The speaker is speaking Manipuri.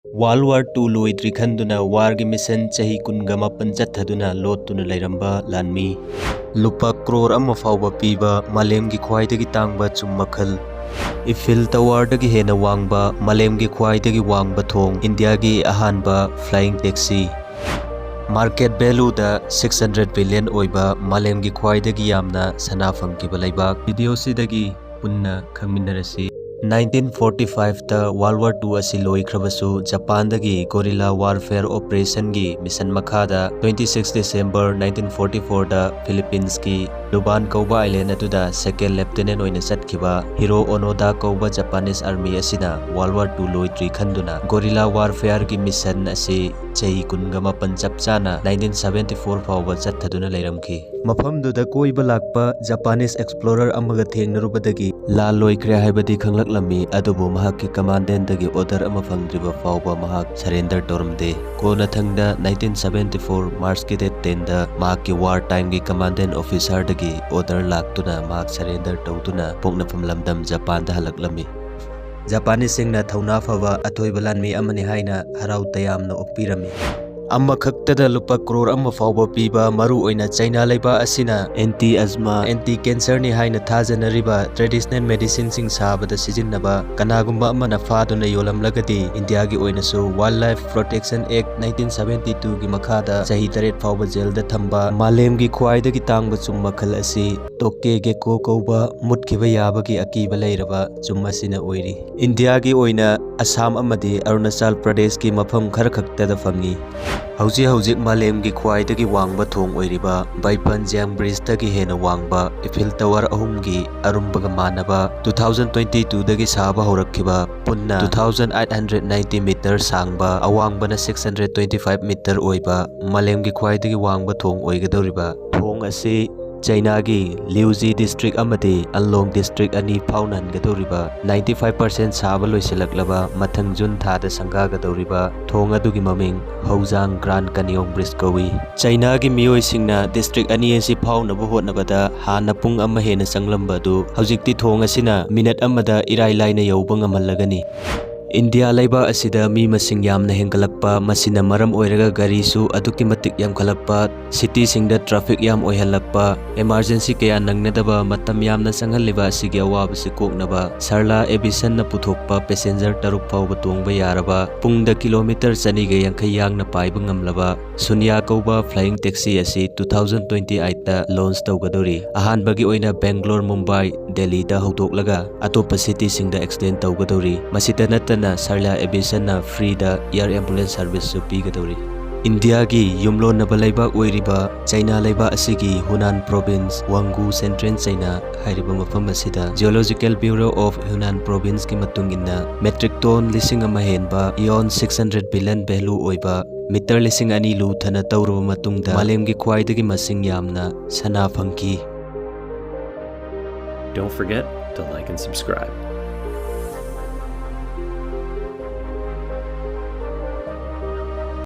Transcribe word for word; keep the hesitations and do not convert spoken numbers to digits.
World War Two ꯂꯣꯏꯗ꯭ꯔꯤ ꯈꯟꯗꯨꯅ warꯒꯤ mission ꯆꯍꯤ ꯀꯨꯟꯒ ꯃꯥꯄꯟ ꯆꯠꯊꯗꯨꯅ ꯂꯣꯠꯇꯨꯅ ꯂꯩꯔꯝꯕ ꯂꯥꯟꯃꯤ꯫ ꯂꯨꯄꯥ ꯀ꯭ꯔꯣꯔ ꯑꯃ ꯐꯥꯎꯕ ꯄꯤꯕ ꯃꯥꯂꯦꯝꯒꯤ ꯈ꯭ꯋꯥꯏꯗꯒꯤ ꯇꯥꯡꯕ ꯆꯨꯝ ꯃꯈꯜ꯫ Eiffel Towerꯗꯒꯤ ꯍꯦꯟꯅ ꯋꯥꯡꯕ ꯃꯥꯂꯦꯝꯒꯤ ꯈ꯭ꯋꯥꯏꯗꯒꯤ ꯋꯥꯡꯕ ꯊꯣꯡ꯫ ꯏꯟꯗꯤꯌꯥꯒꯤ ꯑꯍꯥꯟꯕ flying taxi꯫ Market valueꯗ six hundred billion ꯑꯣꯏꯕ ꯃꯥꯂꯦꯝꯒꯤ ꯈ꯭ꯋꯥꯏꯗꯒꯤ ꯌꯥꯝꯅ ꯁꯅꯥ ꯐꯪꯈꯤꯕ ꯂꯩꯕꯥꯛ꯫ Videoꯁꯤꯗꯒꯤ ꯄꯨꯟꯅ ꯈꯪꯃꯤꯟꯅꯔꯁꯤ꯫ Nineteen forty fiveꯇ World War Two ꯑꯁꯤ ꯂꯣꯏꯈ꯭ꯔꯕꯁꯨ, ꯖꯄꯥꯟꯗꯒꯤ guerrilla warfare operationꯒꯤ mission ꯃꯈꯥꯗ twenty six December nineteen forty fourꯗ Philippines ꯀꯤ ꯂꯨꯕꯥꯟ ꯀꯧꯕ island ꯑꯗꯨꯗ second lieutenant ꯑꯣꯏꯅ ꯆꯠꯈꯤꯕ Hiroo Onoda ꯀꯧꯕ Japanese army ꯑꯁꯤꯅ World War Two ꯂꯣꯏꯗ꯭ꯔꯤ ꯈꯟꯗꯨꯅ guerrilla warfareꯒꯤ mission ꯑꯁꯤ ꯆꯍꯤ ꯀꯨꯟꯒ ꯃꯥꯄꯟ ꯆꯞ ꯆꯥꯅ nineteen seventy four ꯐꯥꯎꯕ ꯆꯠꯊꯗꯨꯅ ꯂꯩꯔꯝꯈꯤ꯫ ꯃꯐꯝꯗꯨꯗ ꯀꯣꯏꯕ ꯂꯥꯛꯄ Japanese explorer ꯑꯃꯒ ꯊꯦꯡꯅꯔꯨꯕꯗꯒꯤ ꯂꯥꯟ ꯂꯣꯏꯈ꯭ꯔꯦ ꯍꯥꯏꯕꯗꯤ ꯈꯪꯂꯛꯂꯝꯃꯤ, ꯑꯗꯨꯕꯨ ꯃꯍꯥꯛꯀꯤ commandantꯗꯒꯤ order ꯑꯃ ꯐꯪꯗ꯭ꯔꯤꯕ ꯐꯥꯎꯕ ꯃꯍꯥꯛ surrender ꯇꯧꯔꯝꯗꯦ꯫ ꯀꯣꯟꯅꯊꯪꯗ nineteen seventy four Marchꯀꯤ date tenꯗ ꯃꯍꯥꯛꯀꯤ war timeꯒꯤ commandant officerꯗꯒꯤ order ꯂꯥꯛꯇꯨꯅ ꯃꯍꯥꯛ surrender ꯇꯧꯗꯨꯅ ꯄꯣꯛꯅꯐꯝ ꯂꯝꯗꯝ ꯖꯄꯥꯟꯗ ꯍꯜꯂꯛꯂꯝꯃꯤ꯫ ꯖꯄꯥꯅꯤꯁꯁꯤꯡꯅ ꯊꯧꯅꯥ ꯐꯕ ꯑꯊꯣꯏꯕ ꯂꯥꯟꯃꯤ ꯑꯃꯅꯤ ꯍꯥꯏꯅ ꯍꯔꯥꯎ ꯇꯌꯥꯝꯅ ꯑꯣꯛꯄꯤꯔꯝꯃꯤ꯫ ꯑꯃꯈꯛꯇꯗ ꯂꯨꯄꯥ ꯀ꯭ꯔꯣꯔ ꯑꯃ ꯐꯥꯎꯕ ꯄꯤꯕ, ꯃꯔꯨ ꯑꯣꯏꯅ ꯆꯩꯅꯥ ꯂꯩꯕꯥꯛ ꯑꯁꯤꯅ anti asthma, anti cancerꯅꯤ ꯍꯥꯏꯅ ꯊꯥꯖꯅꯔꯤꯕ traditional medicineꯁꯤꯡ ꯁꯥꯕꯗ ꯁꯤꯖꯤꯟꯅꯕ, ꯀꯅꯥꯒꯨꯝꯕ ꯑꯃꯅ ꯐꯥꯗꯨꯅ ꯌꯣꯜꯂꯝꯂꯒꯗꯤ ꯏꯟꯗꯤꯌꯥꯒꯤ ꯑꯣꯏꯅꯁꯨ Wildlife Protection Act nineteen seventy twoꯒꯤ ꯃꯈꯥꯗ ꯆꯍꯤ ꯇꯔꯦꯠ ꯐꯥꯎꯕ ꯖꯦꯜꯗ ꯊꯝꯕ꯫ ꯃꯥꯂꯦꯝꯒꯤ ꯈ꯭ꯋꯥꯏꯗꯒꯤ ꯇꯥꯡꯕ ꯆꯨꯝ ꯃꯈꯜ ꯑꯁꯤ Toke Gecko ꯀꯧꯕ ꯃꯨꯠꯈꯤꯕ ꯌꯥꯕꯒꯤ ꯑꯀꯤꯕ ꯂꯩꯔꯕ ꯆꯨꯝ ꯑꯁꯤꯅ ꯑꯣꯏꯔꯤ꯫ ꯏꯟꯗꯤꯌꯥꯒꯤ ꯑꯣꯏꯅ ꯑꯁꯥꯝ ꯑꯃꯗꯤ ꯑꯔꯨꯅꯥꯆꯜ ꯄ꯭ꯔꯗꯦꯁꯀꯤ ꯃꯐꯝ ꯈꯔꯈꯛꯇꯗ ꯐꯪꯏ꯫ ꯍꯧꯖꯤꯛ ꯍꯧꯖꯤꯛ ꯃꯥꯂꯦꯝꯒꯤ ꯈ꯭ꯋꯥꯏꯗꯒꯤ ꯋꯥꯡꯕ ꯊꯣꯡ ꯑꯣꯏꯔꯤꯕ Baipanjiang Bridgeꯇꯒꯤ ꯍꯦꯟꯅ ꯋꯥꯡꯕ Eiffel Tower ꯑꯍꯨꯝꯒꯤ ꯑꯔꯨꯝꯕꯒ ꯃꯥꯟꯅꯕ two thousand twenty twoꯗꯒꯤ ꯁꯥꯕ ꯍꯧꯔꯛꯈꯤꯕ ꯄꯨꯟꯅ two thousand eight hundred ninety meter ꯁꯥꯡꯕ, ꯑꯋꯥꯡꯕꯅ six hundred twenty five meter ꯑꯣꯏꯕ ꯃꯥꯂꯦꯝꯒꯤ ꯈ꯭ꯋꯥꯏꯗꯒꯤ ꯋꯥꯡꯕ ꯊꯣꯡ ꯑꯣꯏꯒꯗꯧꯔꯤꯕ ꯊꯣꯡ ꯑꯁꯤ ꯆꯩꯅꯥꯒꯤ ꯂꯤꯎꯖꯤ district ꯑꯃꯗꯤ ꯑꯟꯂꯣꯡ district ꯑꯅꯤ ꯐꯥꯎꯅꯍꯟꯒꯗꯧꯔꯤꯕ ninety five percent ꯁꯥꯕ ꯂꯣꯏꯁꯤꯜꯂꯛꯂꯕ ꯃꯊꯪ ꯖꯨꯟ ꯊꯥꯗ ꯁꯪꯒꯥꯒꯗꯧꯔꯤꯕ ꯊꯣꯡ ꯑꯗꯨꯒꯤ ꯃꯃꯤꯡ ꯍꯧꯖꯥꯡ Grand Canyon Bridge ꯀꯧꯏ꯫ ꯆꯩꯅꯥꯒꯤ ꯃꯤꯑꯣꯏꯁꯤꯡꯅ district ꯑꯅꯤ ꯑꯁꯤ ꯐꯥꯎꯅꯕ ꯍꯣꯠꯅꯕꯗ ꯍꯥꯟꯅ ꯄꯨꯡ ꯑꯃ ꯍꯦꯟꯅ ꯆꯪꯂꯝꯕ ꯑꯗꯨ ꯍꯧꯖꯤꯛꯇꯤ ꯊꯣꯡ ꯑꯁꯤꯅ minute ꯑꯃꯗ ꯏꯔꯥꯏ ꯂꯥꯏꯅ ꯌꯧꯕ ꯉꯝꯍꯜꯂꯒꯅꯤ꯫ ꯏꯟꯗꯤꯌꯥ ꯂꯩꯕꯥꯛ ꯑꯁꯤꯗ ꯃꯤ ꯃꯁꯤꯡ ꯌꯥꯝꯅ ꯍꯦꯟꯒꯠꯂꯛꯄ, ꯃꯁꯤꯅ ꯃꯔꯝ ꯑꯣꯏꯔꯒ ꯒꯥꯔꯤꯁꯨ ꯑꯗꯨꯛꯀꯤ ꯃꯇꯤꯛ ꯌꯥꯝꯈꯠꯂꯛꯄ, ꯁꯤꯇꯤꯁꯤꯡꯗ ꯇ꯭ꯔꯥꯐꯤꯛ ꯌꯥꯝ ꯑꯣꯏꯍꯜꯂꯛꯄ, ꯏꯃꯥꯔꯖꯦꯟꯁꯤ ꯀꯌꯥ ꯅꯪꯅꯗꯕ, ꯃꯇꯝ ꯌꯥꯝꯅ ꯆꯪꯍꯜꯂꯤꯕ ꯑꯁꯤꯒꯤ ꯑꯋꯥꯕꯁꯤ ꯀꯣꯛꯅꯕ ꯁꯔꯂꯥ ꯑꯦꯕꯤꯁꯟꯅ ꯄꯨꯊꯣꯛꯄ ꯄꯦꯁꯦꯟꯖꯔ ꯇꯔꯨꯛ ꯐꯥꯎꯕ ꯇꯣꯡꯕ ꯌꯥꯔꯕ, ꯄꯨꯡꯗ ꯀꯤꯂꯣꯃꯤꯇꯔ ꯆꯅꯤꯒ ꯌꯥꯡꯈꯩ ꯌꯥꯡꯅ ꯄꯥꯏꯕ ꯉꯝꯂꯕ ꯁꯨꯅ꯭ꯌꯥ ꯀꯧꯕ ꯐ꯭ꯂꯥꯏꯌꯤꯡ ꯇꯦꯛꯁꯤ ꯑꯁꯤ two thousand twenty eight ꯇ ꯂꯣꯟꯆ ꯇꯧꯒꯗꯧꯔꯤ꯫ ꯑꯍꯥꯟꯕꯒꯤ ꯑꯣꯏꯅ ꯕꯦꯡꯒ꯭ꯂꯣꯔ, ꯃꯨꯝꯕꯥꯏ, ꯗꯦꯜꯂꯤꯗ ꯍꯧꯗꯣꯛꯂꯒ ꯑꯇꯣꯞꯄ ꯁꯤꯇꯤꯁꯤꯡꯗ ꯑꯦꯛꯁꯇꯦꯟ ꯇꯧꯒꯗꯧꯔꯤ꯫ ꯃꯁꯤꯇ ꯅꯠꯇꯅ ꯁꯔꯂꯥ ꯑꯦꯕꯤꯁꯟꯅ ꯐ꯭ꯔꯤꯗ ꯑꯦꯌꯔ ꯑꯦꯝꯕꯨꯂꯦꯟꯁ ꯁꯔꯚꯤꯁꯁꯨ ꯄꯤꯒꯗꯧꯔꯤ꯫ ꯏꯟꯗꯤꯌꯥꯒꯤ ꯌꯨꯝꯂꯣꯟꯅꯕ ꯂꯩꯕꯥꯛ ꯑꯣꯏꯔꯤꯕ ꯆꯩꯅꯥ ꯂꯩꯕꯥꯛ ꯑꯁꯤꯒꯤ ꯍꯨꯅꯥꯟ ꯄ꯭ꯔꯣꯚꯤꯟꯁ, ꯋꯥꯡꯒꯨ, ꯁꯦꯟꯇ꯭ꯔꯦꯜ ꯆꯩꯅꯥ ꯍꯥꯏꯔꯤꯕ ꯃꯐꯝ ꯑꯁꯤꯗ Geological Bureau of Hunan Province ꯀꯤ ꯃꯇꯨꯡ ꯏꯟꯅ ꯃꯦꯇ꯭ꯔꯤꯛ ꯇꯣꯟ ꯂꯤꯁꯤꯡ ꯑꯃ ꯍꯦꯟꯕ, ꯏꯌꯣꯟ six hundred billion value ꯑꯣꯏꯕ, ꯃꯤꯇꯔ ꯂꯤꯁꯤꯡ ꯑꯅꯤ ꯂꯨꯊꯅ ꯇꯧꯔꯕ ꯃꯇꯨꯡꯗ ꯃꯥꯂꯦꯝꯒꯤ ꯈ꯭ꯋꯥꯏꯗꯒꯤ ꯃꯁꯤꯡ ꯌꯥꯝꯅ ꯁꯅꯥ ꯐꯪꯈꯤ꯫ Don't forget to like and subscribe.